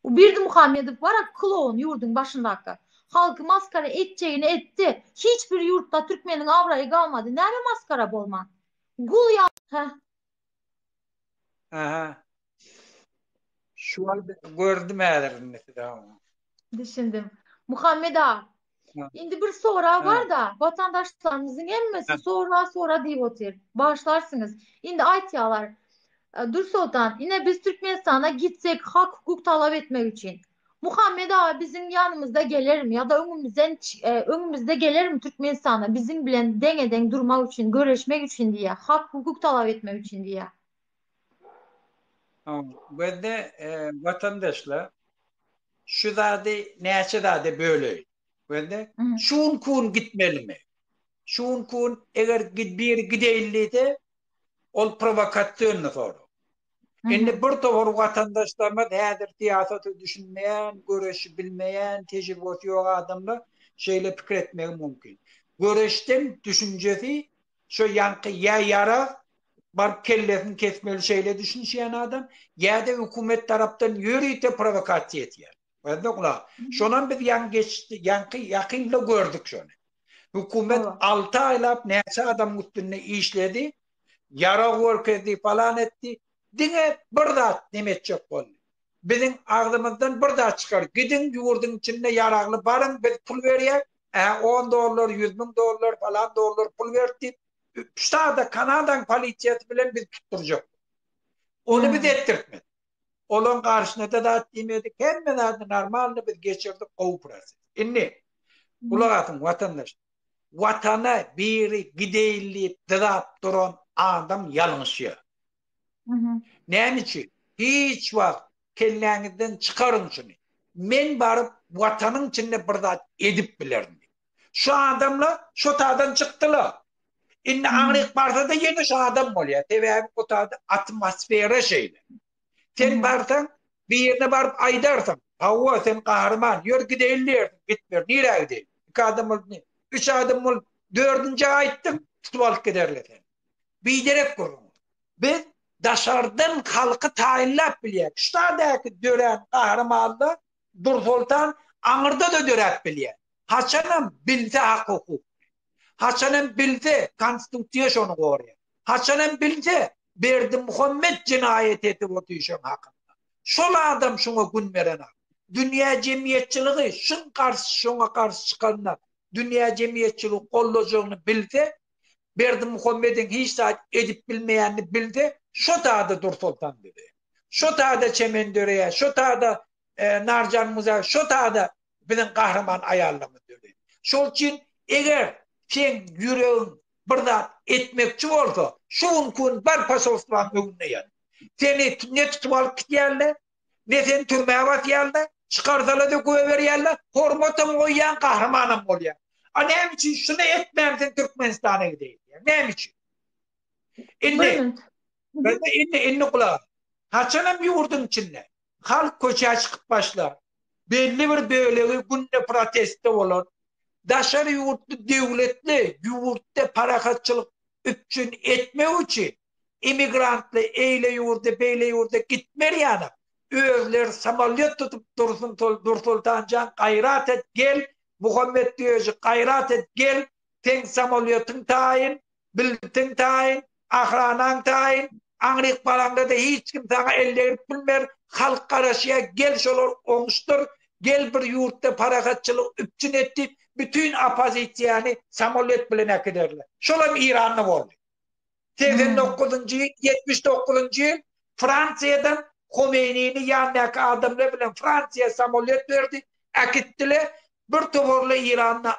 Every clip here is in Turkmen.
Berdimuhamedow bar-a kloun ýurduň başyndaka. Halky maskara etjegini etdi. Hiç bir ýurtda türkmeniň abraýy galmady. Näme maskara bolman? Gul ýa. Hä. Aha. Şu wagt gördüm häzir indi sizi. Düşündim. Muhammet aga, indi bir sorag bar-da, watandaşlarymyzyň hemmesi sora sora diýip otyr. Bagyşlarsyňyz. Indi aýtýarlar, Dursoltan, ine biz Türkmenistana gitsek hak-hukuk talap etmek üçin. Muhammet aga biziň ýanymyzda gelermi ýa-da öňümizden öňümizde gelermi Türkmenistana biziň bilen deňe-deň durmak üçin, göreşmek üçin diýýär, hak-hukuk talap etmek üçin diýýär. Gözde watandaşlar şu zady näçe zada böleýin. Gözde şu gün gitmelimi? Şu gün eger biri gideýin diýse ol prowokasionny sorag. Indi bir topar watandaşlarymyz häzir syýasata düşünmeýän, göreşi bilmeýän, tejribesi ýok adamlar şeýle pikir etmegi mümkin. Göreşden düşünjesi şo ýaňky ýa ýarag baryp kellesini kesmeli şeýle düşünişýän adam, ýa-da hökümet tarapdan ýörite prowokasiýa etýär. Gözde gulak. Şonam biz ýaňy geçdi, ýaňky ýakynda gördük şony. Hökümet 6 aýlap näçe adamyň üstünde işledi, ýarag görkezdi, falan etdi. Diňe bir zat neme etjek boldy. Biziň agzymyzdan bir zat çykar. Gidiň ýurduň içinde ýaragly baryň, biz pul berýäk, ä 10 dollar, 100 müň dollar, falan dollar pul berip diýip, Ştada Kanadaň polisiýasy bilen biz tutdurjak. Ony biz etdirtmedik. Olaň garşyna-da zat diýmedik. Hemme zady normalny biz geçirdik, gowy proses. Indi gulak asyň watandaş. Watana biri gideýin diýip dyzap duran adam ýalňyşýar. Näme üçin? Hiç wagt kelläňizden çykaryň şuny. Men baryp watanyň içinde bir zat edip bilerin diýip. Şu adamlar şo tadan çykdylar. Indi aňryk barsa-da ýene şu adam bolýar. Sebäbi o tada atmosfera şeýle. Sen barsaň, birine baryp aýdarsyň. Hawa, sen gahryman, ýör gideýin diýersiň. Gitmer, nirä gideýin? Iki adam bolup, üç adam bolup, dördünjä aýtdyň, tutup alyp giderler seni. Biderek gürrüň. Biz daşardan halky taýynlap bilýäris. Şu tadaky dörän gahrymanlar Dursoltan aňyrda-da döräp bilýär. Haçanam bilse hak-hukuk. Haçanam bilse konstitusiýa şony goraýar. Haçanam bilse Berdimuhamet jenaýat edip otyr şoň hakynda. Şol adam şoňa gün berenak. Dünýä jemgyýetçiligi şuň garşy şoňa garşy çykanda dünýä jemgyýetçiligi goldajagyny bilse Berdimuhamediň hiç zat edip bilmeýänini bilse şo tada Dursoltan döreýär. Şo tada Çemen döreýär, şo tada Narjan Muza, şo tada biziň gahryman aýallarymyz döreýär. Şol üçin eger seň ýüregiň bir zat etmekçi bolsa, şu günki gün bar posolstwanyň öňünde ýat. Seni ne tutup alyp gidýärler, ne seni türmä basýarlar, çykarsalar-da goýberýärler, hormatam goýýaň, gahrymanam bolýaň. A näme üçin şuny etmän sen Türkmenistana gideýin diýýäň? Näme üçin? Indi, indi, indi gulak. Haçanam ýurduň içinde halk köçä çykyp başlar, belli bir bölegi günde protestde bolar, daşary ýurtly döwletli ýurtda parahatçylyk üpjün etmek üçin immigrantly eýle ýurda beýle ýurda gitmer ýanak özleri samolýot tutup dursun Dursoltanjan gaýrat et gel Muhammet Düýeji gaýrat et gel seň samolýotyň taýyn Biltiň taýyn, ahranaň taýyn, aňryk baraňda-da hiç kim saňa el degrip bilmer, halk garaşýar, gel şolar oňuşdyr, gel bir ýurtda parahatçylygy üpjün et diýip, bütin oppozisiýany samolýot bilen äkiderler. Şolam Iranda boldy. 89-njy ýyl, 79-njy ýyl Fransiýadan Homeýnini ýanyndaky adamlar bilen Fransiýa samolýot berdi, äkitdiler. Bir toparly Iranda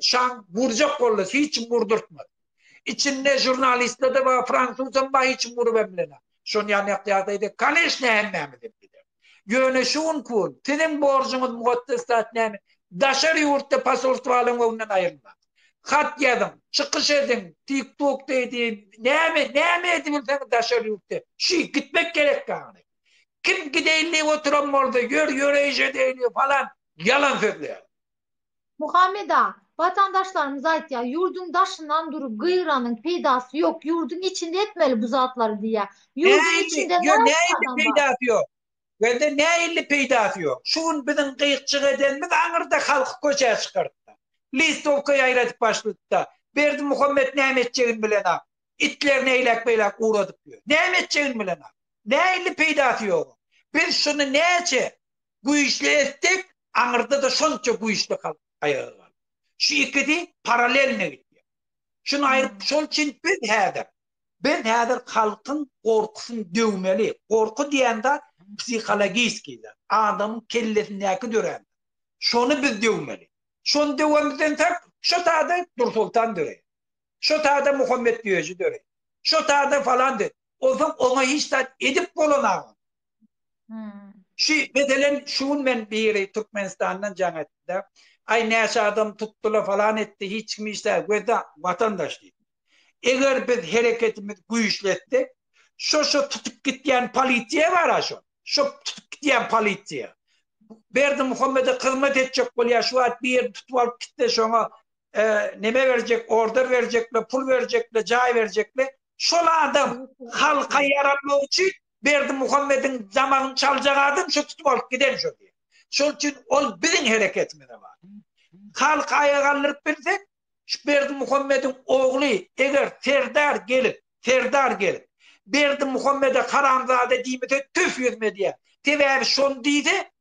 şaň gurjak boldy, hiç kim gurdurtmady. Içinde žurnalistler-de bar, fransuzam bar, hiç kim gurubam bilenok. Şony ýanýak ýagdaýda, koneçne hemmämiz hem gider. Ýöne şu günki gün siziň borjuňyz mukaddes zat näme? Daşary ýurtda posolstwalaryň öňünden aýrylmaň. Hat ýazyň, çykyş ediň, TikTokda ediň, näme, näme edibilseňiz daşary ýurtda. Şu gitmek gerek ýagny. Kim gideýin diýip oturan bolsa, ýör ýöreýiş edeýli falan, ýalan sözleýär. Muhammet aga, watandaşlarymyz aýtýar, ýurduň daşyndan durup gygyranyň peýdasy ýok, ýurduň içinde etmeli bu zatlary diýýär. Ýurduň Nähili, içinde ýok, näçe nähili adam bar? peýdasy ýok? Welde nähili peýdasy ýok. Şu gün biziň gyýkjyk edenimiz aňyrda halky köçä çykartda. Listowka ýaýradyp başladyda. Berdimuhamet näme etjegini bilenok. Itlerini eýläk-beýläk ugradyp ýör. Näme etjegini bilenok. Nähili peýdasy ýok. Biz şuny näçe güýçli etsek, aňyrda-da şonça güýçli halk aýaga galar. Şu ikisi paralelno gidýär. Şuny aýryp, şol üçin biz häzir Biz häzir halkyň gorkusyny döwmeli. Gorky diýen zat psihologiskiý zat. Adamyň kellesindäki dörän zat. Şony biz döwmeli. Şony döwemizden soň şo tada Dursoltan döreýär. Şo tada Muhammet Düýeji döreýär. Şo tada falan döreýär. Onsoň oňa hiç zat edip bolanagam. Şu meselem şu gün men biri Türkmenistandan jaň etdi-de. Aý näçe adam tutdylar falan etdi hiç kim hiç zat gözde watandaş diýdi. Eger biz hereketimizi güýçli etsek, şo-şo tutup gitýän polisiýa bar-a şo. Şo tutup gidýän polisiýa. Berdimuhamede hyzmat etjek bolýar, şu wagt birini tutup alyp gitse şoňa neme berjek, order berjekler, pul berjekler, jaý berjekler. Şol adam halka ýaranmak üçin Berdimuhamediň damagyny çaljak adam şo tutup alyp giden şo diýýär. Şol üçin ol biziň hereketimize bagly. Halky aýaga galdyryp bilsek, Şu Berdimuhamediň ogly eger Serdar gelip, Serdar gelip, Berdimuhamede haramzada diýmese tüf ýüzüme diýer. Sebäbi şony diýse,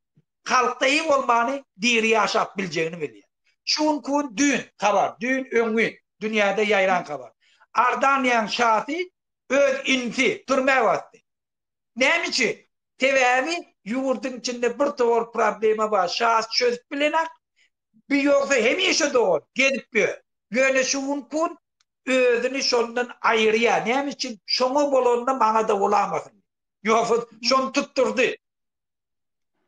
halkda iň bolmany diri ýaşap biljegini bilýär. Şu günki gün düýn habar, düýn öňňin dünýäde ýaýran habar. Ardaniýaň şasy öz inisi türmä basdy. Näme üçin? Sebäbi ýurduň içinde bir towar problema bar, şahs çözüp bilenak, bi ýogsa hemişe dogan, gezip ýör. Ýöne şu günki gün özüni şondan aýyrýar. Näme üçin? Şoňa bolanda maňa-da bolamasyn. Ýogsa şony tutdurdy.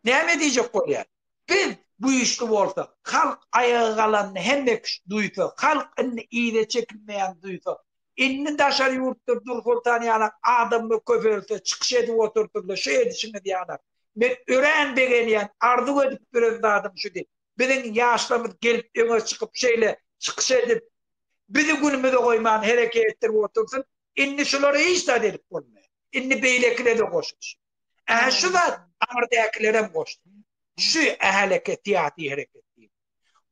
Näme diýjek bolýar? Biz güýçli bolsak, halk aýaga galanyny hemme kişi duýsa, halk indi yza çekilmeýänini duýsa, indi daşary ýurtda Dursoltan ýalak adamlar köpelse, çykyş edip oturtyrlar, şu edişiňiz ýalak. Men örän begenýän, arzuw edip ýören zadym şudy. Biziň ýaşlarymyz gelip öňe çykyp şeýle çykyş edip, bizi günümize goýman hereket etdirip otursyn. Indi şulara hiç zat edip bolmaýar. Indi beýlekilere-de goşulyşýar. Ähä şu zat aňyrdäkilerem goşdy. Şu äheleke syýasy hereket diýip.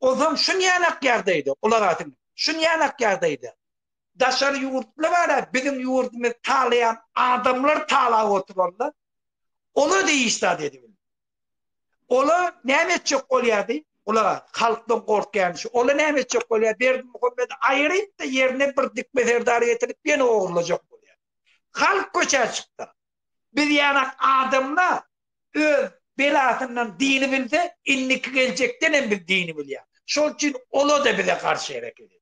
Onsoň şunýanak ýagdaýda, gulak asyň, şunýanak ýagdaýda daşary ýurtly bar-a biziň ýurdumyzy talaýan adamlar talap oturanlar, olar-da hiç zat edibilmez. Olar näme etjek bolýardy? Gulak as, halkdan gorkýan şu. Olar näme etjek bolýar? Berdimuhamedi aýryp-da ýerine bir dikme serdar getirip ýene ogurlajak bolýar. Halk köçä çyksa, Biz ýanak adamlar öz belasyndan dini bilse, indiki geljekden hem biz dini bilýär. Şol üçin ola-da bize garşy hereket edýär.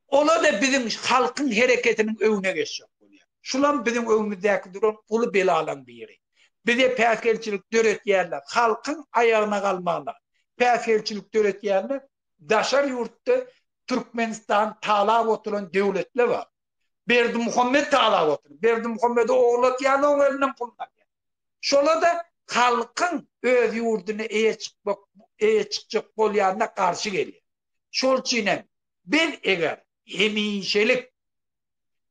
Ola-da biziň halkyň hereketiniň öňüne geçjek bolýar. Şulam biziň öňümizdäki duran uly belalaň biri. Bize päsgelçilik döretýärler, halkyň aýagyna galmagyna päsgelçilik döretýärler. Daşary ýurtda Türkmenistany talap oturan döwletler bar. Berdimuhamet talap otyr. Berdimuhamedi ogurlatýan oň elinden puluny alýar. Şola-da halkyň öz ýurduna eýe çykmak, eýe çykjak bolýanyna garşy gelýär. Şol üçin hem biz eger hemişelik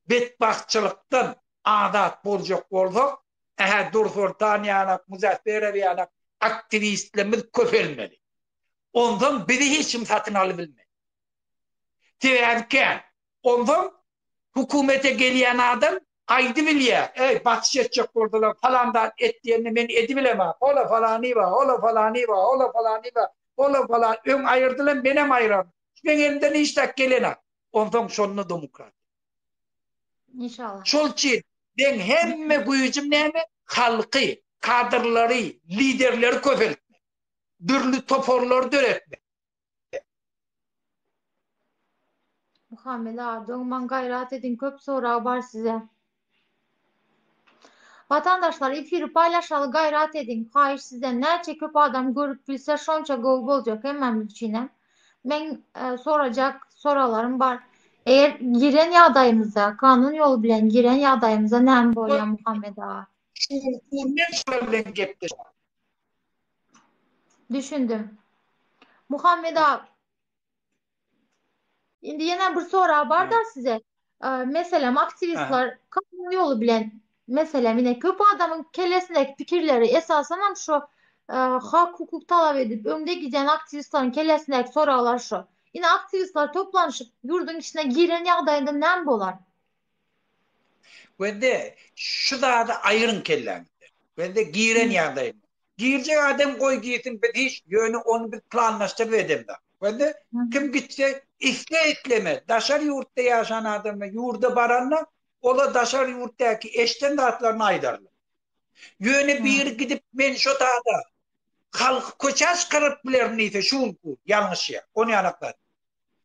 betbagtçylykdan azat boljak bolsak, ähä Dursoltan ýanak, Muzafferow ýanak aktiwistlerimiz köpelmeli. Onsoň bizi hiç kim satyn alybilmez. Sebäbi kän. Onsoň hökümete gelýän adam aýdybilýär, Eý, basyş etjek bolsalar, falan zat et diýende men edibilemok, ol-a falany bar, ol-a falany bar, ol-a falany bar, ol-a falan, öň aýyrdylar, menem aýyraryn. Meň elimden hiç zat gelenok. Onsoň şonda demokratiýa. Inşallah. Şol üçin meň hemme güýjüm näme? Halky, kadrlary, liderleri köpeltmek. Dürli toparlary döretmek. Muhammet aga dogman gaýrat ediň köp sorag bar size. Watandaşlar efiri paýlaşaly gaýrat ediň haýyş sizden näçe köp adam görüp bilse şonça gowy boljak hemmämiz üçinem. Meň e, sorajak soralarym bar. Eger giren ýagdaýymyzda kanun ýoly bilen giren ýagdaýymyzda näme bolýar Muhammet aga? Şu men şular bilen gepleşip. Düşündim. Muhammet aga, indi ýene bir sorag bar-da size. Meselem, aktiwistler kanun ýoly bilen. Meselem, ine köp adamyň kellesindäki pikirleri, esasanam şu hak-hukuk talap edip öňde gidýän aktiwistleriň kellesindäki soraglar şu. Ine aktiwistler toplanyşyp ýurduň içine giren ýagdaýynda näme bolar? Gözde şu zady aýyryň kelläňizden. Gözde giren ýagdaýynda. Girjek adam goý girsin biz hiç ýöne ony biz planlaşdyryp edemzok. Gözde kim gitse isle isleme daşary ýurtda ýaşan adamlar ýurda baranda ola daşary ýurtdaky eşden zatlaryny aýdarlar. Ýöne biri gidip men şo tada halky köçä çykaryp bilerin diýse şu gün ýalňyşýar. Ony ýalak zat.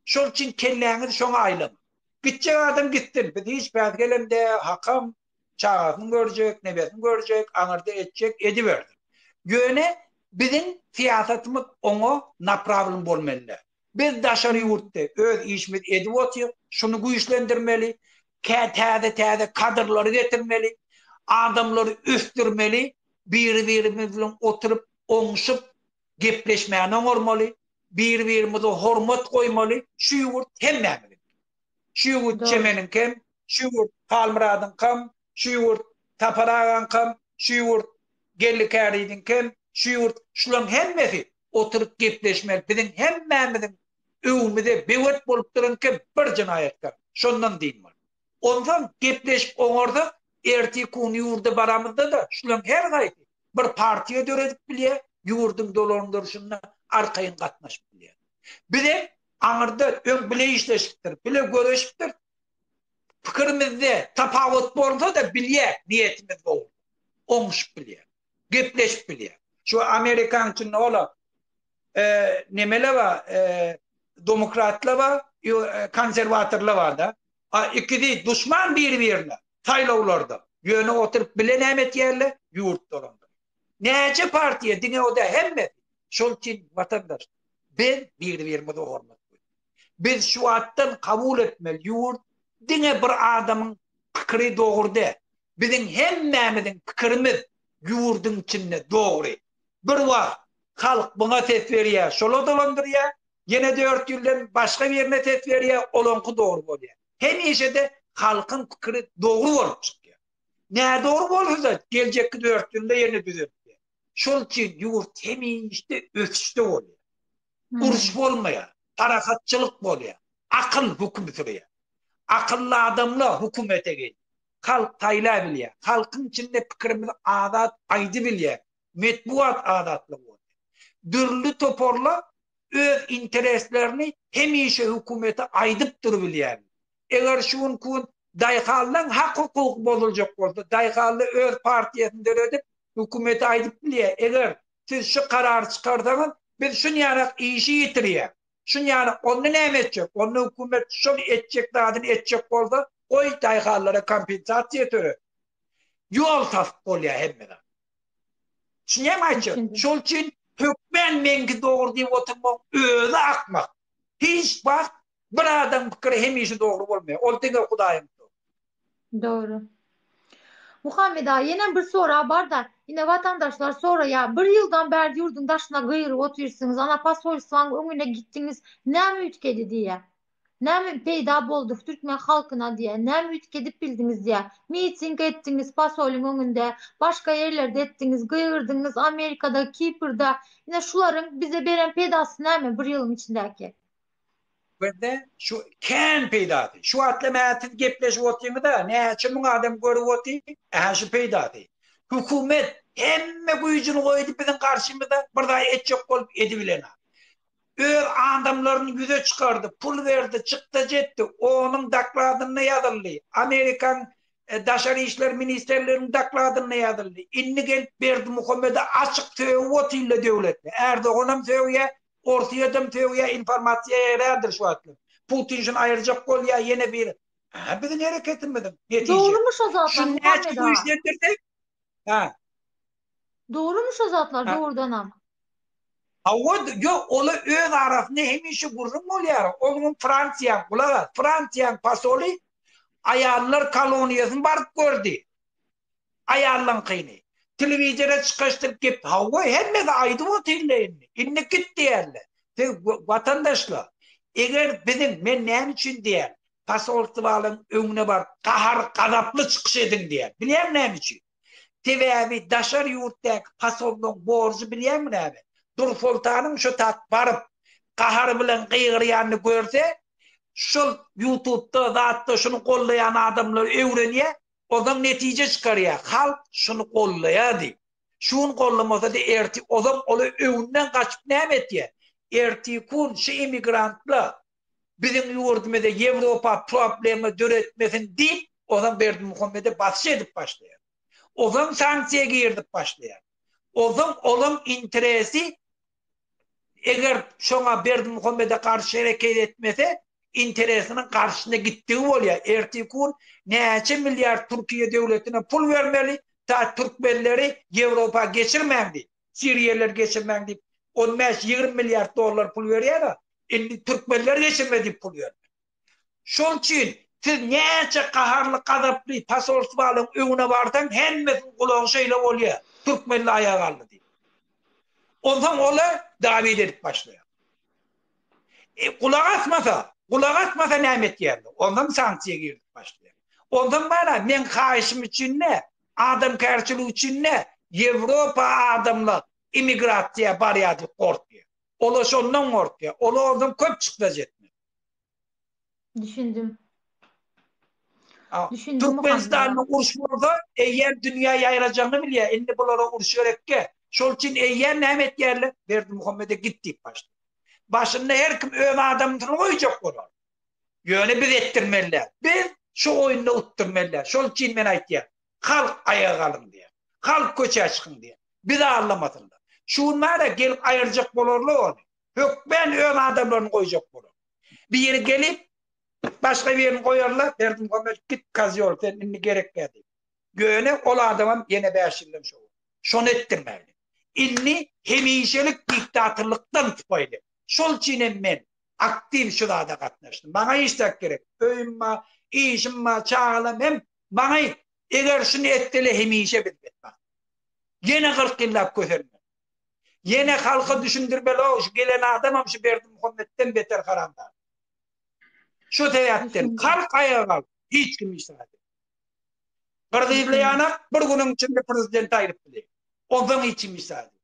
Şol üçin kelläňizi şoňa aýlamaň. Gitjek adam gitsin. Biz hiç päsgelem däl, hakam, çagasyny görjek, nebesini görjek, aňyrda etjek edibersin. Ýöne biziň syýasatymyz oňa naprawlyn bolmaly däl. Biz daşary ýurtda öz işimizi edip otyr, şuny güýçlendirmeli, täze-täze kadrlary getirmeli, adamlary ösdürmeli, biri-birimiz bilen oturyp, oňşup gepleşmäni oňarmaly, bir-birimize hormat goýmaly, şu ýurt hemmämiziňki. Şu ýurt Çemeniňkem, şu ýurt Halmyradyňkam, şu ýurt Sapar agaňkam, şu ýurt Geldi Käridiňkem, şu ýurt şularyň hemmesi oturyp gepleşmeli. Biziň hemmämiziň öwümize böwet bolup duran kim? Bir jenaýatkär. Şondan dynmaly. Onsoň gepleşip oňarsak, ertir-kun ýurda baramyzda-da şularyň her haýsy bir partiýa döredip bilýär, ýurduň dolandyryşyna arkaýyn gatnaşyp bilýär. Bizem aňyrda öň bile işleşipdir, bile göreşipdir. Pikirimizde tapawut bolsa-da bilýär, niýetimiz dogry. Oňuşyp bilýär. Gepleşip bilýär. Şu Amerikanyň içinde ola nemele bar, demokratlar bar, konserwatorlar bar-da. A ikisi duşman biri-birine saýlawlarda. Ýöne oturyp bile näme etýärler? Ýurt dolandyrýar. Näçe partiýa diňe o däl hemmesi. Şol üçin watandaş biz biri-birimize hormat goýmaly. Biz şu wagtdan kabul etmeli ýurt diňe bir adamyň pikiri dogry däl. Biziň hemmämiziň pikirimiz ýurduň içinde dogry. Bir wagt halk buňa ses berýär şola dolandyrýar. Ýene dört ýyldan başga birine ses berýär, olaňky dogry bolýar. Hemişe-de halkyň pikiri dogry bolup çykýar. Nädogry bolsa-da, geljekki dört ýylda ýene düzeltýär. Şol üçin ýurt hemişe ösüşde bolýar. Uruş bolmaýar, parahatçylyk bolýar, akyl höküm sürýär. Akylly adamlar hökümete gelýär. Halk saýlabilýär. Halkyň içinde pikirimizi azat aýdybilýär. Metbugat azatlygy bolýar. Dürli toparlar öz intereslerini hemişe hökümete aýdyp durubilýärler. Eger şu günki gün daýhanlaň hak-hukugy bozuljak bolsa, daýhanlar öz partiýasyny döredip, hökümete aýdyp bilýär, eger siz şu karary çykarsaňyz, biz şunýarak işi ýitirýäs. Şunýarak, onda näme etjek? Onda hökümet şol etjek zadyny etjek bolsa, goý daýhanlara kompensasiýa tölesin. Ýol tapyp bolýar hemme zat. Düşünýäňmi aýtjak? Şol üçin hökmän meňki dogry diýip oturmagyň özi akmak. Hiç wagt bir adamyň pikiri hemişe dogry bolmaýar. Ol diňe Hudaýyň dogry. Dogry. Muhammet aga ýenem bir sorag barda, ine watandaşlar soraýar, bir ýyldan bäri ýurduň daşyna gygyryp otyrsyňyz, ana posolstwaň öňüne gitdiňiz, näme üýtgedi diýýär. Näme peýda boldy türkmen halkyna diýýär. Näme üýtgedip bildiňiz diýýär. Miting etdiňiz posolyň öňünde, başga ýerlerde etdiňiz, gygyrdyňyz Amerikada, Kiprde. Ine şularyň bize beren peýdasy näme bir ýylyň içindäki? Bizde şu kän peýdasy. Şu wagtlam hä siz gepleşip otyňyza, näçe müň adam görüp otyr, ähä şu peýdasy. Hökümet hemme güýjüni goýdy biziň garşymyza, bir zat etjek bolup edibilenok. Öz adamlaryny ýüze çykardy, pul berdi, çykdajy etdi, onuň dokladynda ýazyldy, Amerikan Daşary işler ministrliginiň dokladynda ýazyldy. Indi gelip Berdimuhamede açyk sögüp otyrlar döwletde. Erdoganam sögýär, Orsýetem sögýär, informasiýa ýaýraýandyr şu wagtlar. Putin şuny aýyrjak bolýar, ýene biri. Hä, biziň hereketimiziň netijesi. Dogrumy şo zatlar Şuny näçe Muhammet aga? güýçlendirsek, hä. Dogrumy şo zatlar dogrudanam? Hawa, ýok, olar öz arasynda hemişe gürrüň bolýar. Onuň Fransiýaň, gulak as, Fransiýaň posoly aýallar koloniýasyny baryp gördi. Aýallaňkyny. Telewizora çykaşdyryp gep, hawa, hemmesi aýdyp otyrlar indi. Indi git diýerler. Siz watandaşlar, eger biziň, men näme üçin diýýän, Posolstwalaň öňüne baryp gahar gazaply çykyş ediň diýýär. Bilýäňmi näme üçin? Sebäbi daşary ýurtdaky posollaň borjy bilýäňmi näme? Dursoltanyň şo tak baryp gahar bilen gygyrýanyny görse, şol ýutubda zatda şuny gollaýan adamlar öwrenýär, onsoň netije çykarýar, halk şuny gollaýar diýip. Şu gün gollamasa-da ertir ozam ola öňünden gaçyp näme etýär? Ertikun şu emigrantlar biziň ýurdumyza Ýewropa problema döretmesin diýip ozam Berdimuhamede basyş edip başlaýar. Ozam sanksiýa girizip başlaýar. Ozam olaň interesi Eger şoňa Berdimuhamede garşy hereket etmese, interesiniň garşysyna gitdigi bolýar. Erteki gün näçe milliard Türkiýe döwletine pul bermeli, ta türkmenleri Ýewropa geçirmäň diýip, siriýalyleri geçirmäň diýip, on bäş, 20 milliard dollar pul berýär-a, indi türkmenleri geçirme diýip pul bermeli. Şol üçin siz näçe gaharly gazaply posolstwalaň öňüne barsaň hemmesiniň gulagy şeýle bolýar, türkmenli aýaga galdy diýip. Onsoň ola dawid edip başlaýar. E, gulak asmasa, gulak asmasa näme etýärler? Ondan sanksiýa girizip başlaýar. Ondan bara meň haýyşym üçin ne, adamkärçilik üçin ne, Ýewropa adamlar immigrasiýa barýar diýip gorkýar. Ola şondan gorkýar. Ola ondan köp çykdajy etmeli. Düşündim. Düşündim. Türkmenistanda uruş bolsa, eýýäm dünýä ýaýrajagyny bilýär. Indi bulara uruş gerekge. Şol üçin eýýäm näme etýärler? Berdimuhamede git diýip başlaýar. Başynda her kim öz adamsyny goýjak bolar. Ýöne biz etdirmeli däl. Biz şu oýunda utdurmaly däl. Şol üçin men aýtýan. Halk aýaga galyň diýýär. Halk köçä çykyň diýýär. Bizi aldamasynlar. Şu gün bar-a gelip aýyrjak bolarlar ony. Hökmän öz adamlaryny goýjak bolar. Biri gelip, başga birini goýarlar, Berdimuhamedow git kozýol, sen indi gerek däl diýip. Ýöne ol adamam ýene bäş ýyldan şo bolar. Şony etdirmäli. Indi hemişelik diktatorlykdan sypaýly. Şol üçin hem men aktiw şu zada gatnaşdym. Maňa hiç zat gerek. Öýüm bar, işim bar, çagalarym hem maňa eger şuny etseler hemişe biz betbagt. Ýene 40 ýyllap kösenmeli. Ýene halka düşündirmeli-ow, şu gelen adamam şu Berdimuhametden beter haramzada. Şu sebäpden halk aýaga galdy, hiç kim hiç zat etmedi. Gyrgyzlaýanak bir günüň içinde prezidenti aýryp bilýär. Onsoň hiç kim hiç zat etmedi.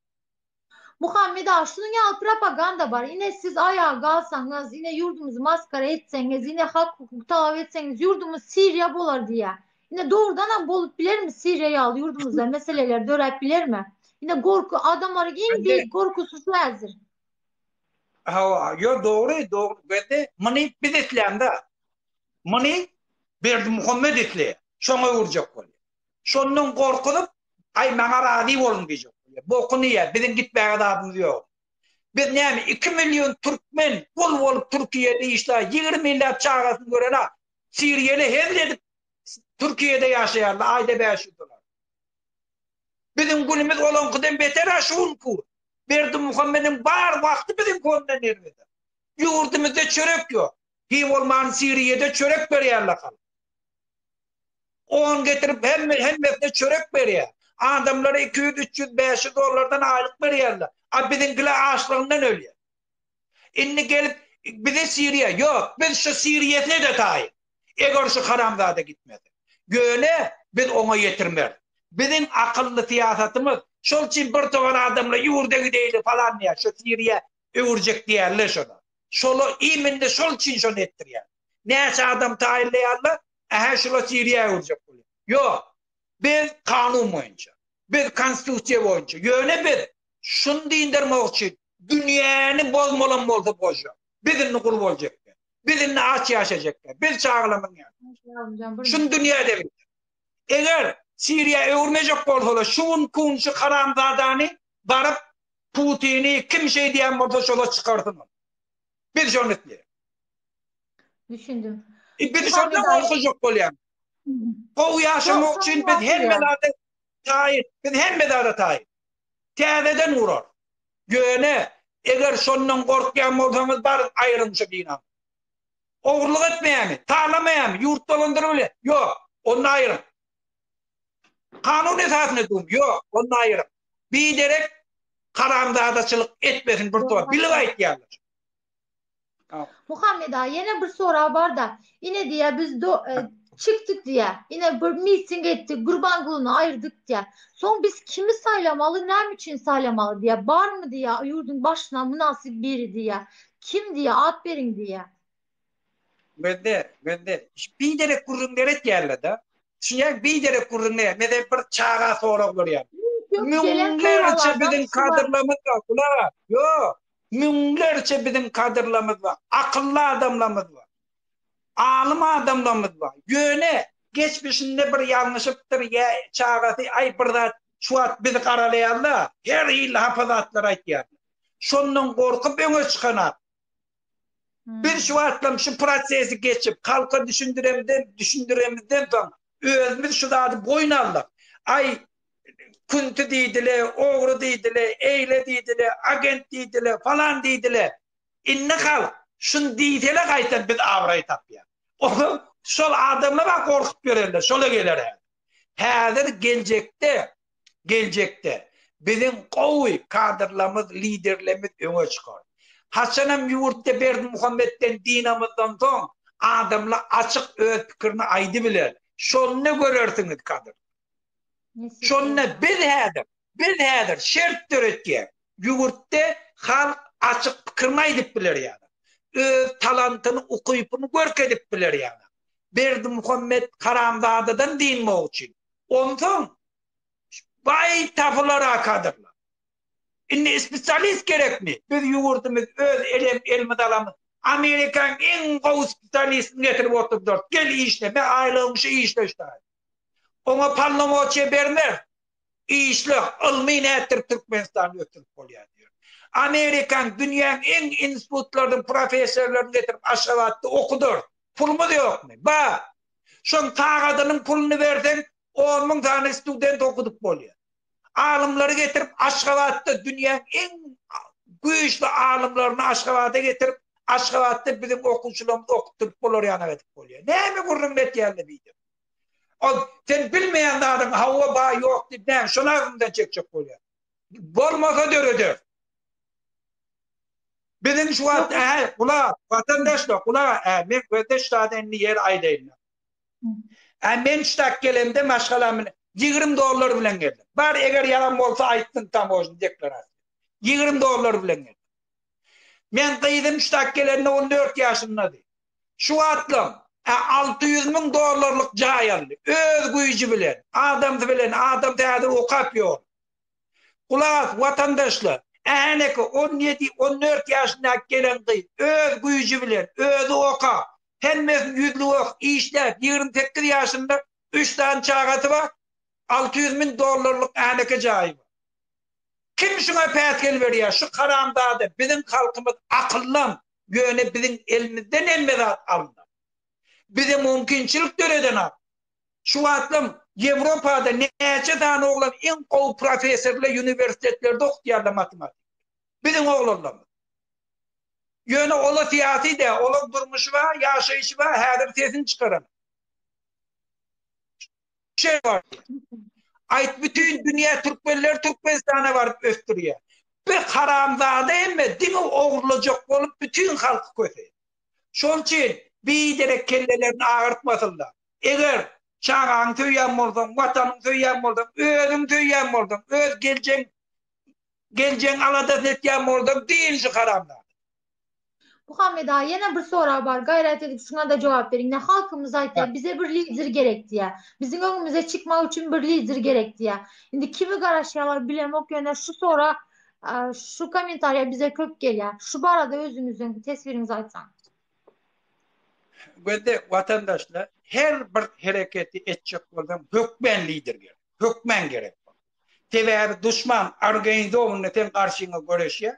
Muhammet aga şunuň ýaly propaganda bar ine siz aýaga galsaňyz ine ýurdumyzy maskara etseňiz ine hak hukuk talap etseňiz ýurdumyz Siriýa bolar diýýär. Ine dogrudanam bolup bilermi Siriýa ýaly ýurdumyzda meseleler döräp bilermi? Ine gorky adamlaryň iň beýik gorkusy şu häzir. Hawa, ýo dogry, dogry. Bende muny biz islämde. Muny Berdimuhammet isleýär. Şoňa öwürjek bolýar. Şondan gorkuzyp, aý maňa razy boluň diýjek bolýar. Bokuny iýer, biziň gitmäge zadymyz ýok. Biz näme 2 million türkmen gul bolup Türkiýede işläp, 20 ýyllap çagasyny gören-a, Siriýeli hezil edip Türkiýede ýaşaýarlar aýda 500 dolar. Biziň günümiz olaňkydan beter-ä şu günki. Berdimuhamediň bar wagty biziňki ondan erbet. Ýurdumyzda çörek ýok. Hiý bolman Siriýede çörek berýärler halka. On getirip hemme hemmesine çörek berýär. Adamlara 200, 300, 500 dollardan aýlyk berýärler. A biziňkiler açlygyndan ölýär. Indi gelip bize Siriýa ýok. Biz şu Siriýesine-de taýyn. Eger şu haramzada gitmese. Ýöne biz oňa ýetirmeris. Biziň akylly syýasatymyz, şol üçin bir togar adamlar ýurda gideýli falan diýýär, şu Siriýa öwürjek diýýärler şona. Şola iminde şol üçin şony etdirýär. Näçe adam taýynlaýarlar, ähä şula Siriýa öwürjek bolýar. Ýok. Biz kanun boýunça, biz konstitusiýa boýunça, ýöne biz şuny dyndarmak üçin dünýäni bozmalam bolsa bozjak. Biz indi gul boljakda. Biz indi aç ýaşajakda. Biz çagalarymyzyň ýanynda. Şuny dünýäde bil. Eger Siriýa öwürmejek bolsalar, şu gün kun şu haramzadany baryp Putini kim şeý diýen bolsa şola çykarsyn ony. Biz şony isleýäris. Düşündim. E, biz şondan gorkujak bolýan. Gowy ýaşamak üçin biz hemme zada taýyn. Biz hemme zada taýyn. Täzeden gurar. Ýöne eger şondan gorkýan bolsaňyz baryň aýryň şu binany. Ogurlyk etmeýärmi? Talamaýarmy? Ýurt dolandyryp bilýär? Ýok. Onda aýryň. Kanun esasynda duruň. Ýok, onda aýryň. Biderek haramzadaçylyk etmesin bir topar. Bilip aýtýarlar. Muhammet aga ýene bir sorag barda. Ine diýýär biz do e, çykdyk diýýär. Ine bir miting etdik, Gurbangulyny aýyrdyk diýýär. Soň biz kimi saýlamaly, näme üçin saýlamaly diýýär. Barmy diýýär, ýurduň başyna mynasyp biri diýýär. Kim diýýär, at beriň diýýär. Gözde, gözde. Biderek gürrüňler etýärler-de. Düşünýäňmi? Biderek gürrüňler. Meselem bir çaga sorag berýär. Müňlerçe biziň kadrlarymyz bar. Gulak as. Ýok. Müňlerçe biziň kadrlarymyz bar. Akylly adamlarymyz bar. Alym adamlarymyz bar. Ýöne geçmişinde bir ýalňyşypdyr ýa çagasy aý bir zat şu wagt bizi garalaýarlar. Her hili hapa zatlar aýtýarlar. Şondan gorkup öňe çykanak. Biz şu wagtlam şu prosesi geçip, halka düşündiremden, düşündiremizden soň özümiz şu zady boýun aldyk. Aý, künti diýdile, ogry diýdile, eýle diýdile, agent diýdile, falan diýdile. Indi halk şuny diýsele gaýtam biz abraý tapýas. Oňa şol adamlar-a gorkup ýörenler, şola geler häzir. Häzir geljekde Geljekde biziň gowy kadrlarymyz, liderlerimiz öňe çykar. Haçanam ýurtda Berdimuhametden dynamyzdan soň adamlar açyk öz pikirini aýdybiler. Şonda görersiňiz kadr. Şonda biz häzir, biz häzir şert döretýäs. Ýurtda halk açyk pikirini aýdyp biler ýaly. Öz talantyny, ukypyny görkezip biler ýaly. Berdimuhamet haramzadadan dynmak üçin. Onsoň baý tapylar-a kadrlar. Indi spesialist gerekmi? Biz ýurdumyz öz elem elimiz alamyz. Amerikaň iň gowy spesialistini getirip oturdarys. Gel işle, me aýlygyň şu işle şu taýda. Oňa polnomoçiýa bermeris. Işle, ylmy nätdirip Türkmenistany ösdürip bolýar diýer. Amerikaň, dünýäň iň institutlarynyň professorlaryny getirip Aşgabatda okudarys. Pulumyz ýokmy? Bar. Şoň sagadynyň puluny berseň, 10 müň sany student okudyp bolýar. Alymlary getirip Aşgabatda dünýäň iň güýçli alymlaryny Aşgabada getirip, Aşgabatda biziň okuwçylarymyzy okutdyryp bolar ýanak edip bolýar. Näme gürrüň etýärler beýdip? Ol sen bilmeýän zadyň hawa ba ýok diýip näme şony agzyňdan çekjek bolýar. Bolmasa döreder. Biziň şu wagt ä gulak watandaşlar gulak ä men gözde şu zady indi ýer aýdaýyn. Ä men ştak gelemde maşgalam bilen 20 dollar bilen geldim. Bar eger ýalan bolsa aýtsyn tamožny deklarasiýa. 20 dollar bilen geldim. Men gyzym ştak gelende 14 ýaşyndady. Şu wagtlam ä 600 müň dollarlyk jaý aldy. Öz güýji bilen, adamsy bilen, adamsy häzir okap ýör. Gulak as, watandaşlar! Äheneki on ýedi, on dört ýaşyndaky gelen gyz öz güýji bilen, özi okap, hemmesini ýüzlük ok, işläp, 28 ýaşynda üç sany çagasy bar, 600 mün dollarlyk äheneke jaýy bar. Kim şuňa päsgel berýär? Şu haramzada, biziň halkymyz akyllam, ýöne biziň elimizden hemme zat alyndy. Bize mümkinçilik döredenok. Şu wagtlam Ýewropada näçe sany oglan iň gowy professorlar uniwersitetlerde okutýarlar matematik. Biziň oglanlarymyz. Ýöne ola syýasy däl, olaň durmuşy bar, ýaşaýşy bar, häzir sesini çykaran. Şeý bar. Aýt bütin dünýä türkmenleri Türkmenistana baryp ösdürýär. Bir haramzada hemme diňe ogurlajak bolup bütin halky köseýär. Şonuň üçin biderek kellelerini agyrtmasynlar. Eger çagaňy söýýän bolsaň, watanyňy söýýän bolsaň, özüňi söýýän bolsaň, öz geljegiň geljegiň aladasyny etýän bolsaň, dyn şu haramzada. Muhammet aga ýene bir sorag bar gaýrat edip şuňada jogap beriň ine halkymyz aýtýar bize bir lider gerek diýýär biziň öňümize çykmak üçin bir lider gerek diýýär indi kimi garaşýarlar bilemok ýöne şu sorag Şu kommentariýa bize köp gelýär. Şu barada özüňiziň teswiriňizi aýtsaňyz. Gözde watandaşlar her bir hereketi etjek bolsaň hökmän lider gerek. Hökmän gerek. Sebäbi duşman organizowanyny sen garşyňa göreşýär.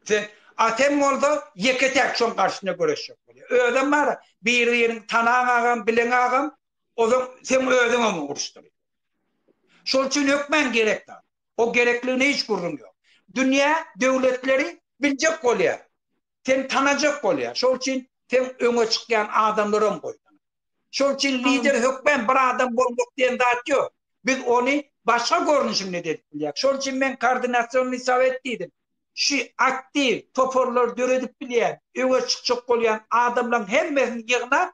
Sen a sen bolsa ýeke täk şoň garşyna göreşjek bolýar. Özem bar bir-birini tanan agam, bilen agam, ozan sen özüň hem uruşdyrýar. Şol üçin hökmän gerek zat. O gerekligine hiç gürrüň ýok. Dünýä döwletleri biljek bolýar. Seni tanajak bolýar. Şol üçin sen öňe çykýan adamlaram goýmaly. Şol üçin lider hökmän bir adam bolmak diýen zat ýok. Biz ony başga görnüşinde edip bilýäris. Şol üçin men koordinasionnyý sowet diýdim. şu aktiw toparlary döredip bilýän, öňe çykjak bolýan adamlaryň hemmesini ýygnap,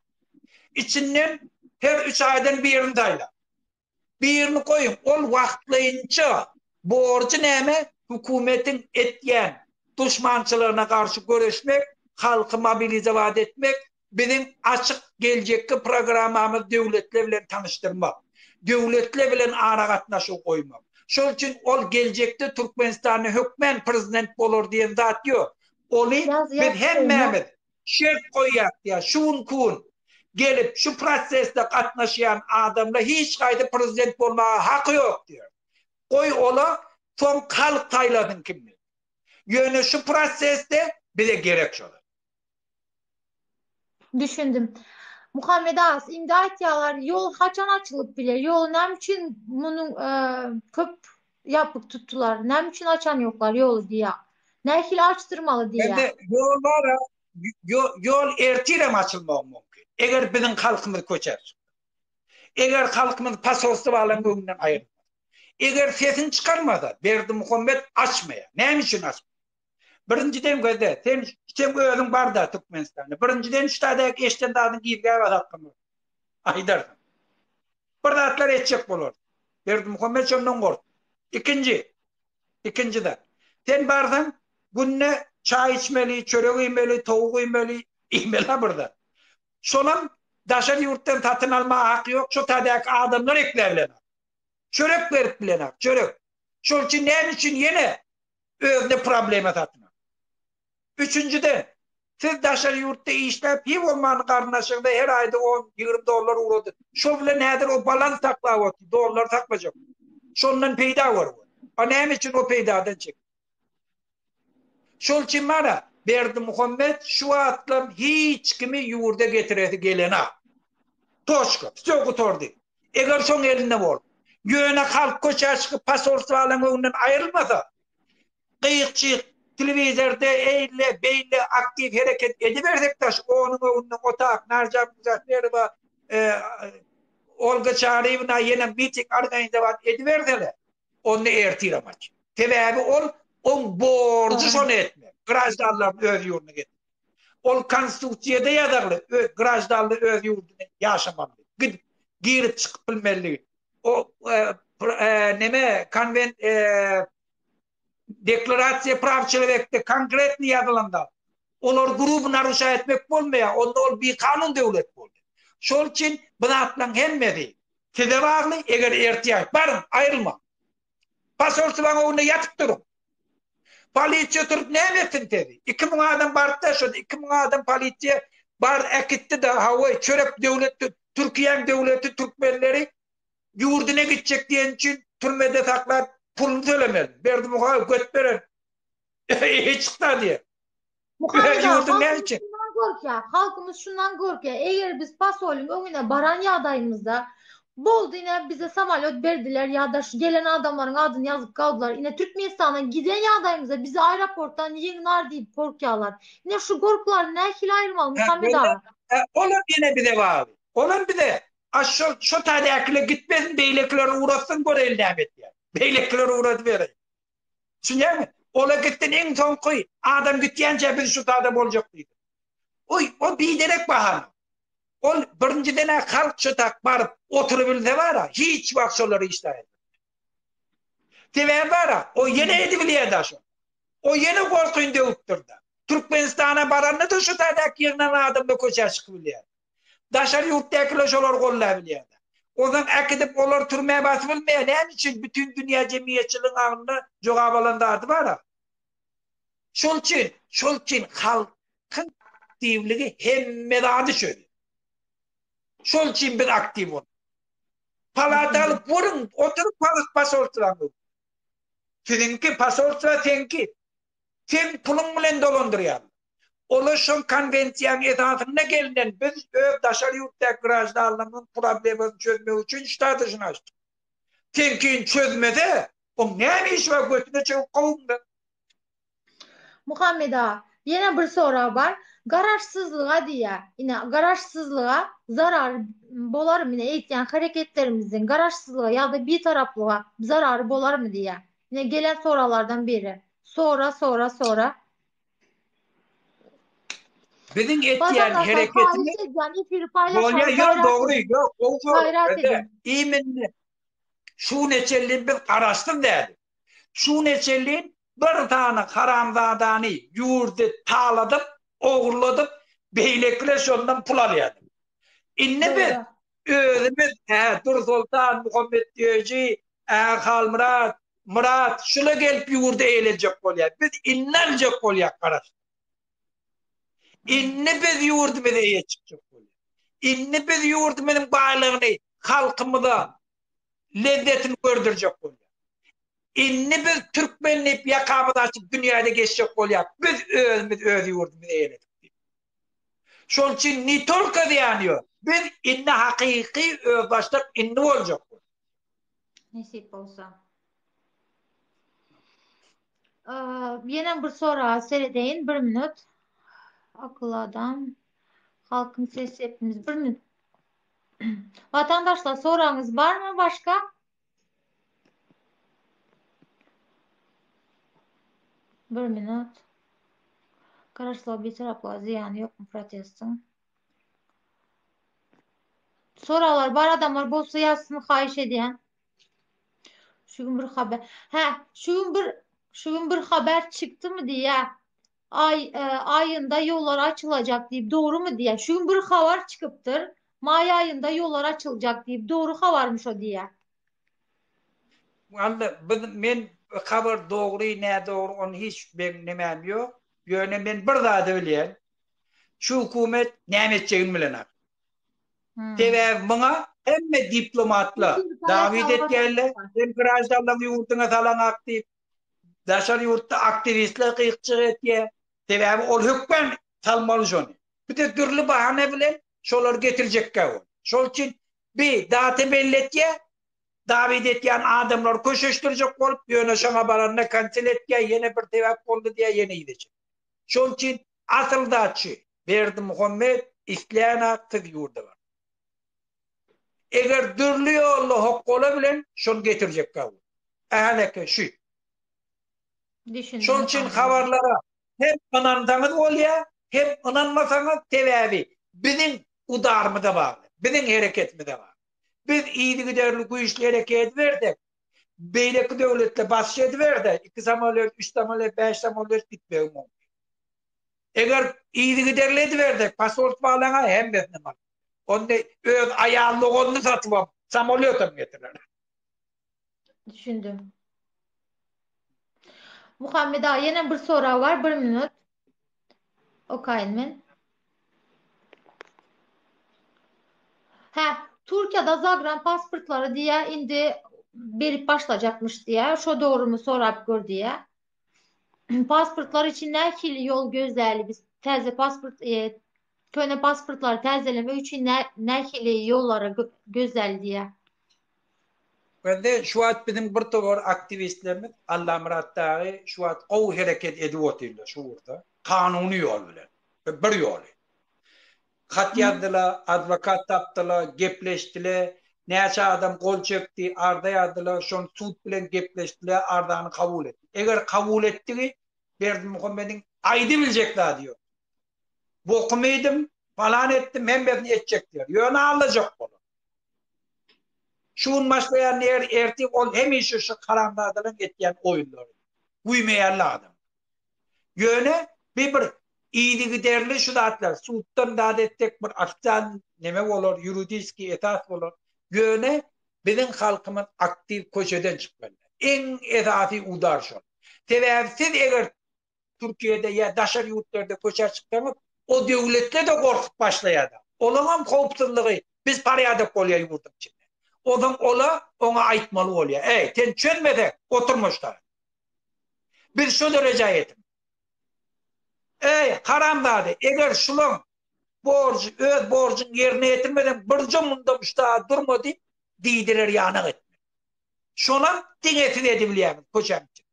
içinden her üç aýdan birini saýlaň. Birini goýuň, ol wagtlaýynça borjy näme? Hökümetiň etýän duşmançylygyna garşy göreşmek, halky mobilizowat etmek, biziň açyk geljekki programmamyzy döwletler bilen tanyşdyrmak, döwletler bilen aragatnaşygy goýmak. Şol üçin ol geljekde Türkmenistanda hökmän prezident bolar diýen zat ýok. Ony biz hemmämiz şert goýýas diýýär. Şu günki gün gelip şu prosesde gatnaşýan adamla hiç haýsy prezident bolmaga haky ýok diýýär. Goý ola soň halk saýlasyn kimni. Ýöne şu prosesde bize gerek şolar. Düşündim. Muhammet aga, indi aýtýarlar, ýol haçan açylyp biler? Ýoly näme üçin munuň köp ýapyk tutdular? Näme üçin açan ýoklar ýoly diýýär. Nähili açdyrmaly diýýär. Indi ýol bar, ýol ertirem açylmagy mümkin. Eger biziň halkymyz köçä çyksa. Eger halkymyz posolstwalaryň öňünden aýrylmasa. Eger sesini çykarmasa, Berdimuhamet açmaýar. Näme üçin açmaýar? Birinjiden gözle, sen sen özüň barda Türkmenistanda. Birinjiden şu taýdaky eşden zadyň gizgä basarsyň. Aýdarsyň. Bir zatlar etjek bolar. Berdimuhamet şondan gork. Ikinji. Ikinji zat. Sen barsaň günde çaý içmeli, çörek iýmeli, towuk iýmeli, iýmeli bir zat. Şonam daşary ýurtdan satyn almaga haky ýok, şu taýdaky adamlar ekläp bilenok. Çörek berip bilenok, çörek. Şol üçin näme üçin ýene özüne problema satyn aldy. Üçünjiden, siz daşary ýurtda işläp, hiý bolmany garyndaşyňyza her aýda on, 20 dollar ugradyp, şo bilen häzir o balans saklap otyr, dollar saklajak. Şondan peýda görüp otyr. A näme üçin o peýdadan çekdi? Şol üçin mana Berdimuhamet şu wagtlam hiç kimi ýurda getiresi gelenok. Toçka, wsё gutardy. Eger şoň elinde bolsa. Ýöne halk köçä çykyp posolstwalaryň öňünden aýrylmasa, gyýyk-çyýyk telewizorda eýle, beýle aktiw hereket edibersek daş onuň öňünde otak Narjan Muzaferowa, Olga Çaryýewna ýene miting organizowat ediberseler, onda ertirem aç. Sebäbi ol oň borjy şony etmek, graždanlaryny öz ýurduna getirmek. Ol konstitusiýada ýazarly, graždanly öz ýurdunda ýaşamaly, gidip, girip çykyp bilmelidigi. O neme konwent deklarasiýa praw çelewekde konkretny ýazylan zat. Olar gruby naruşa etmek bolmaýar, onda ol bikanun döwlet boldy. Şol üçin bu zatlaryň hemmesi size bagly, eger ertir baryň, aýrylmaň. Posolstwaň öňünde ýatyp duruň. Polisiýa turup näme etsin sizi? 2000 adam barypda şonda 2000 adam polisiýa bar äkitdi-de, hawa, çörek döwlet Türkiýäň döwleti türkmenleri ýurduna gitjek diýen üçin türmede saklap puluny tölemeli. Berdimuhamedow göt beren. Eý çykda diýer. Muhammet aga, halkymyz şundan gorkýar, halkymyz şundan gorkýar, eger biz posolyň öňüne baran ýagdaýymyzda, boldy ine bize samolýot berdiler ýa-da şu gelen adamlaryň adyny ýazyp galdylar, ine Türkmenistana giden ýagdaýymyzda bizi aeroportdan ýygnar diýip gorkýarlar. Ine şu gorkulary nähili aýyrmaly Muhammet aga? Olam ýene bize bagly. Olam bize. A şo şo taýdakylar gitmesin beýlekileri ugratsyn göreýin näme etýär. Beýlekileri ugradybereýin. Düşünýäňmi? Ola gitsin iň soňky adam gitýänçä biz şu sada boljak diýdi. Oý, o biderek bahana. Ol birinjiden-ä halk şu tak baryp oturybilse bar-a, hiç wagt şolary işläýmez. Sebäbi bar-a, o ýene edibilýär-dä şony. O ýene gorkyny döwüpdir-dä. Türkmenistana baranda-da şu taýdaky ýygnanan adamlar köçä çykybilýär. Daşary ýurtdakylar şolary gollabilýärler. Onsoň äkidip olar türmä basybilmeýär. Näme üçin? Bütin dünýä jemgyýetçiligiň aňynda jogap alan zady bar-a. Şol üçin, şol üçin halkyň aktiwligi hemme zady çözýär. Şol üçin biz aktiw bolmaly. Palata alyp görüň, oturyp posolstwaň öňünde. Siziňki, posolstwa seňki. Seň puluň bilen dolandyrýarlar. Olar şol konwensiýanyň esasynda gelnen biz öz daşary ýurtdaky graždanlarymyzyň problemasyny çözmek üçin ştat işini açdyk. Seňkini çözmese, oň näme işi bar götüne çöküp kowuňda. Muhammet aga, ýene bir sorag bar. Garaşsyzlyga diýýär. Ine, garaşsyzlyga zarary bolarmy? Ine, eýtýän hereketlerimiziň garaşsyzlyga ýa-da bitaraplyga zarary bolarmy diýýär. Ine, gelen soraglardan biri. Sora, sora, sora. Biziň etýän hereketimiz Bolýa, ýok, dogry, ýok, gowy sorag. Iminli şu neçelli biz garaşsyz däl. Şu neçelli bir sany haramzadany ýurdy taladyp, ogurladyp, beýlekiler şondan pul alýardy. Indi biz özümiz, hä, Dursoltan, Muhammet Düýeji, hä, Halmyrat, Myrat şula gelip ýurdy eýlejek bolýar. Biz indi aljak bolýar garaşsyz. Indi biz ýurdumyza eýe çykjak bolýar. Indi biz ýurdumyzyň baýlygyny halkymyza lezzetini gördürjek bolýar. Indi biz türkmen diýip ýakamyzy açyp dünýäde geçjek bolýar. Biz özümiz öz ýurdumyzy eýeledik diýip. Şol üçin ne tolko zyýany ýok. Biz indi hakyky özbaşdak indi boljak. Nesip bolsa. Ýene bir soraga seredeýin, bir minut. Akylly adam. Halkyň sesi hepimiz. Bir minut. Watandaşlar soragyňyz barmy başga? Bir minut. Garaşsyzlyga bitaraplyga zyýany ýokmy protestiň? Soraglar bar adamlar bolsa ýazsyn haýyş edýän. Şu gün bir haber. Hä, şu gün bir şu gün bir haber çykdymy diýýä. Aý e, aýynda ýollar açylajak diýip dogrumy diýýä. Şu gün bir habar çykypdyr. Maý aýynda ýollar açyljak diýip dogry habarmy şo diýýä. Walla biz men habar dogry nädogry ony hiç meň nemäm ýok. Ýöne men bir zady bilýän. Şu hökümet näme etjegini bilenok. Sebäbi muňa hemme diplomatlar dawid etýärler, sen graždanlaryňy ýurduňa salaňak diýip. Daşary ýurtda aktiwistler gyýkjyk etýär. Sebäbi ol hökman salmaly şony. Bir-de dürli bahana bilen şolary getirjekkä ol. Şol üçin bi data belli etýär, dawid etýän adamlary köşeşdirjek bolup, ýöne şoňa baranda kansel etýär, ýene bir sebäp boldy diýýär, ýene yza çekýär. Şol üçin asyl zat şu, Berdimuhamet islän-ak siz ýurda baryň. Eger dürli ýolda hokgala bilen şony getirjekkä ol. Ähäleke şu. Düşündim. Şol üçin habarlara hem ynansaňyz bolýar, hem ynanmasaňyz, sebäbi biziň udarymyza bagly, biziň hereketimize bagly. Biz yzygiderli güýçli hereket edibersek, beýleki döwletler basyş ediberse, iki samolýot, üç samolýot, bäş samolýot gitmegi mümkin. Eger yzygiderli edibersek, posolstwalaryň hemmesini alyp, onda öz aýalyny, ogluny satybam, samolýotam getirer. Düşündim. Muhammet aga ýene bir sorag bar, bir minut. Okaýyn men. Hä, Türkiýede zagran pasportlary diýýä, indi berip başlajakmyş diýýä. Şo dogrymy sorap gör diýýä. Pasportlar üçin nähili ýol gözläli biz? Täze pasport, e, köne pasportlary täzelemek üçin nähili ýollary gözläli diýýä. Bende şu wagt biziň bir topar aktiwistlerimiz Allamyrat dagy şu wagt gowy hereket edip otyrlar şu ugurda. Kanuny ýol bilen. Bir ýoly. Hat ýazdylar, adwokat tapdylar, gepleşdiler, näçe adam gol çekdi, arza ýazdylar, şony sud bilen gepleşdiler, arzany kabul etdi. Eger kabul etdigi Berdimuhamediň aýdybiljek zady ýok. Bokumy iýdim, palan etdim, hemmesini etjek diýer. Ýöne aldajak bolar. Şu gün başlaýan diýer, ertir ol hemişe şu haramzadalaryň etýän oýunlary. Güýmeýärler adam. Ýöne bir bir yzygiderli şu zatlar suddan zat etsek bir ofisial neme bolar, ýuridiski esas bolar. Ýöne biziň halkymyz aktiw köçeden çykmaly. Iň esasy udar şol. Sebäbi siz eger Türkiýede ýa daşary ýurtlarda köçä çyksaňyz, o döwletler-de gorkup başlaýar-da. Olaňam howpsuzlygy biz porýadok bolýar ýurduň içinde. Onsoň ola oňa aýtmaly bolýar. Eý, sen çözmeseň, oturma şu taýda. Biz şo derejä ýetim. Eý, haramzada, eger şulaň borjy, öz borjuňy ýerine ýetirmeseň, birje munda muşdaga durma diýip, diýdiler ýanak etmeli. Şonam diňe siz edibilýäňiz köçäň içinde.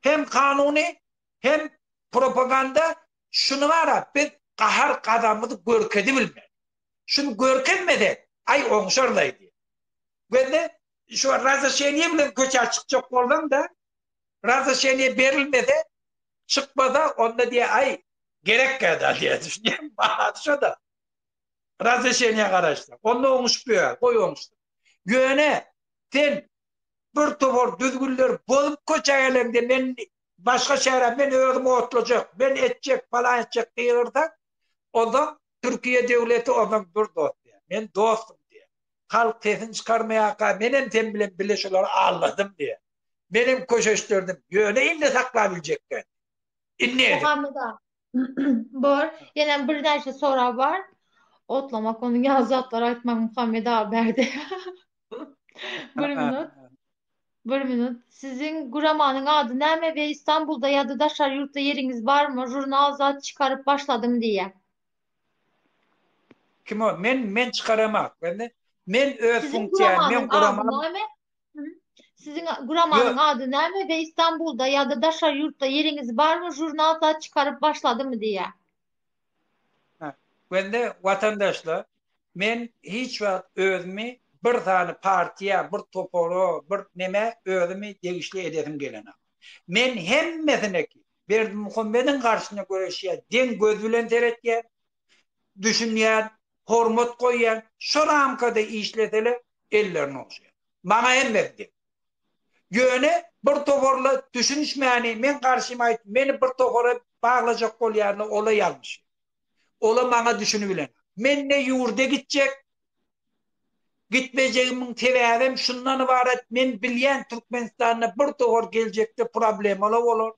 Hem kanuny, hem propaganda şuny bara biz gahar gazabymyzy görkezibilmeli. Şuny görkezmesek, aý oňşarlaý diýip. Gözle, şu razrşeniýe bilen köçä çykjak bolsaň-da, Razreşeniýe berilmese, çykmasa, onda diýýär, aý, gerekkä-da diýýär, düşünýäňmi? Manasy şo-da. Razreşeniýä garaşsa, onda oňuşyp ýör, goý oňuşsyn. Ýöne sen bir topar düzgünleri bozup köçä geleňde men başga şähere men özüm otlajak, men etjek, palan etjek gygyrsaň, onda Türkiýe döwleti ondan dur dost diýýär. Men dostum diýýär. Halk sesini çykarmaýarka menem sen bilen bile şolary aldadym diýýär. Menem köşeşdirdim. Ýöne indi saklabiljekkä. Indi edip. Muhammet aga. Bor. Ýene birnäçe sorag bar. Otlamak onuň ýaly zatlar aýtmaň Muhammet aga bärde. Bir minut. Bir minut. Siziň guramanyň ady näme we Istanbulda ýa-da daşary ýurtda ýeriňiz barmy? Žurnal zat çykaryp başladym diýýä. Kim o? Men men çykaramak. Men men öz Siziň funksiýam, men guramanyň ady guramam. näme? Siziň guramanyň ady näme we Istanbulda ýa-da daşary ýurtda ýeriňiz barmy? Žurnal zat çykaryp başladymy diýýä. Wende watandaşlar, men hiç wagt özümi bir sany partiýa, bir topara, bir nemä özümi degişli edesim gelenok. Men hemmesineki Berdimuhamediň garşysyna göreşýän, deň göz bilen seretýän, düşünýän, hormat goýýan, şo ramkada işleseler ellerini ogşaýan. Maňa hemmesi deň. Ýöne bir toparla düşünişmäni meň garşyma aýtyp meni bir topara baglajak bolýarlar ola ýalňyşýar. Ola maňa düşünibilen. Men ne ýurda gitjek, gitmejegimiň sebäbem şundan ybarat men bilýän Türkmenistanda bir topar geljekde problemala bolar.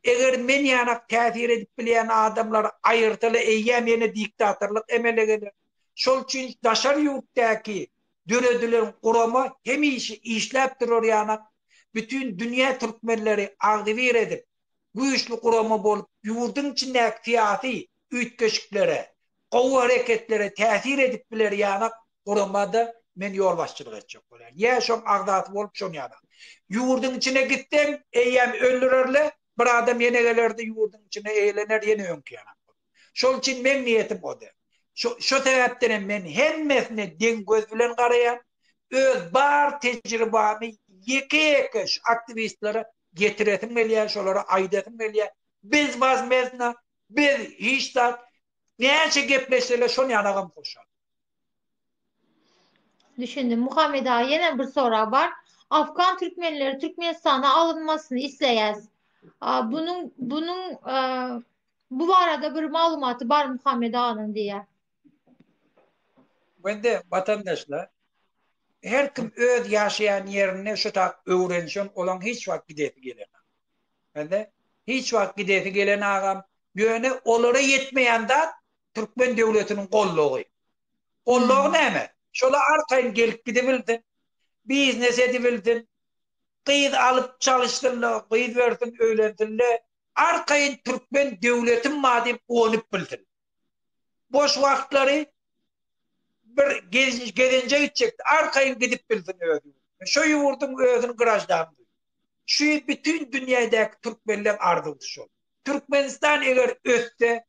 Eger men ýanak täsir edip bilýän adamlary aýyrsalar eýýäm ýene diktatorlyk emele geler. Şol üçin daşary ýurtdaky döredilen gurama hemişe işläp durar ýanak bütin dünýä türkmenleri agzybir edip güýçli gurama bolup ýurduň içindäki syýasy üýtgeşiklere, gowy hereketlere täsir edip biler ýanak guramada men ýolbaşçylyk etjek bolýan. Ýa şoň agzasy bolup şoň ýanak. Ýurduň içine gitseň eýýäm öldürerle, bir adam ýene gelerdi ýurduň içine eýlener ýene öňki ýanak bolar. Şol üçin meň niýetim o däl. Şo şo sebäpden hem men hemmesine deň göz bilen garaýan, öz bar tejribamy ýeke-ýeke şu aktiwistlere getiresim gelýär, şolara aýdasym gelýär. Biz wazmezna, biz hiç zat, näçe gepleşseler şon ýanagam hoşal. Düşündim. Muhammet aga ýene bir sorag bar. Afgan türkmenleri Türkmenistana alynmasyny isleýäs. Bunuň bunuň bu barada bir maglumaty bar Muhammet aganyň diýýär. Wende watandaşlar her kim öz ýaşaýan ýerinde şu tak öwrenişen olaň hiç wagt gidesi gelenok. Wende hiç wagt gidesi gelen agam ýöne olara ýetmeýän zat Türkmen döwletiniň goldawy. Goldawy näme? Şola arkaýyn gelip gidibilsin, biznes edibilsin, gyz alyp çalyşsynla, gyz bersin, öýlensinle, arkaýyn türkmen döwletim bar diýip guwanyp bilsin. Boş wagtlary bir gezenje gitjekdi, arkaýyn gidip bilsin öz ýurduna. Şo ýurduň özüni graždany duýsun. Şu bütin dünýädäki türkmenleň arzuwsy şol. Türkmenistan eger össe,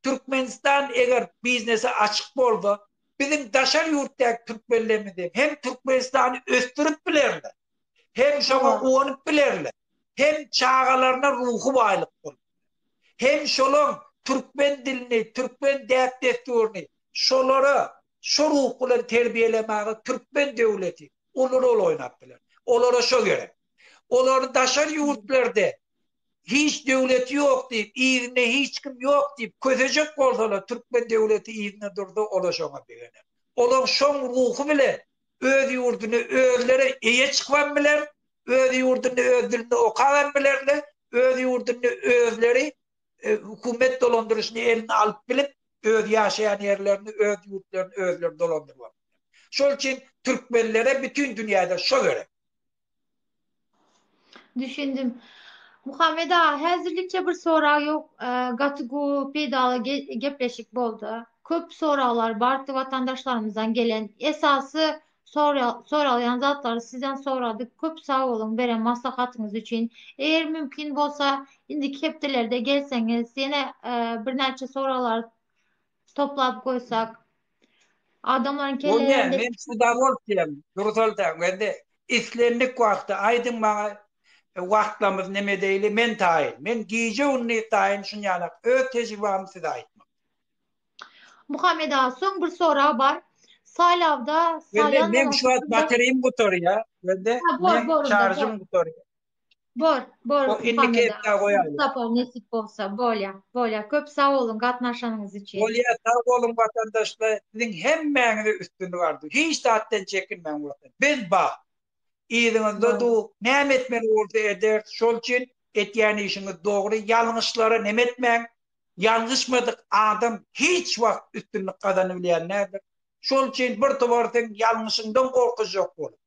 Türkmenistan eger biznese açyk bolsa, biziň daşary ýurtdaky türkmenlerimiz hem hem Türkmenistany ösdürip bilerler, hem şoňa guwanyp bilerler, hem çagalaryna ruhy baýlyk bolup biler. Hem şolaň türkmen dilini, türkmen däp-dessuryny şolara şo ruh bilen terbiýelemäge türkmen döwleti uly rol oýnap biler. Olara şo gerek. Olary daşary ýurtlarda hiç döwleti ýok diýip, yzynda hiç kim ýok diýip kösejek bolsalar, türkmen döwleti yzynda dursa, olar şoňa begener. Olar şoň ruhy bilen öz ýurduny özleri eýe çykybam biler, öz ýurdunda öz dilinde okabam bilerler, öz ýurdunda özleri hökümet dolandyryşyny eline alyp bilip, öz ýaşaýan ýerlerini, öz ýurtlaryny özleri dolandyrybam biler. Şol üçin türkmenlere bütin dünýäde şo gerek. Düşündim. Muhammet aga, häzirlikçe bir sorag ýok. Gaty gowy, peýdaly gepleşik boldy. Köp soraglar bardy watandaşlarymyzdan gelen. Esasy soralýan zatlary sizden soradyk. Köp sag boluň beren maslahatyňyz üçin. Eger mümkin bolsa, indiki hepdelerde gelseňiz, ýene birnäçe soraglary toplap goýsak. Adamlaryň Bolýar, kellelerinde men s udowolstwiýem, Nursoltan, wende islendik wagtda aýdyň maňa. wagtlarymyz neme edeýli, men taýyn. Men gije-gündiz taýyn şunýalak öz tejribami size aýtmak. Muhammet aga, soň bir sorag bar. Saýlawda saýlan Men şu wagt baterýam gutarýar. Bende men şarjym gutarýar. Bor, bor. O indiki hepdä goýaýly. Sapar nesip bolsa, bolýa, bolýa. Köp sag boluň gatnaşanyňyz üçin. Bolýa, sag boluň watandaşlar. Siziň hemmäňize üstünlik arzuw. Hiç zatdan çekinmäň watan. Biz bar. Yzyňyzda dur. Näme etmeli bolsa ederis. Şol üçin etýän işiňiz dogry. Ýalňyşlara neme etmäň. Ýalňyşmadyk adam hiç wagt üstünlik gazanybilýän däldir. Şol üçin bir towar seň ýalňyşyňdan gorkuzjak bolup,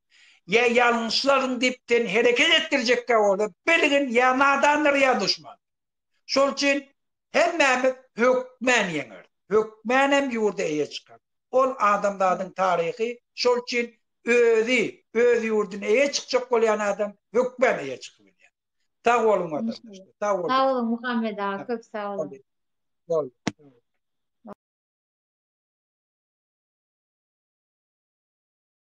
ýa ýalňyşlaryň diýip seni hereket etdirjekkä bolsa, bilgin ýa nadandyr ýa duşman. Şol üçin hemmämiz hökmän ýeňeris. Hökmänem ýurda eýe çykarys. Ol adamzadyň taryhy. Şol üçin özi öz ýurduna eýe çykjak bolýan adam hökmän eýe çykybilýär. Sag boluň watandaşlar. Sag boluň. Sag boluň Muhammet aga, köp sag boluň. Boldy.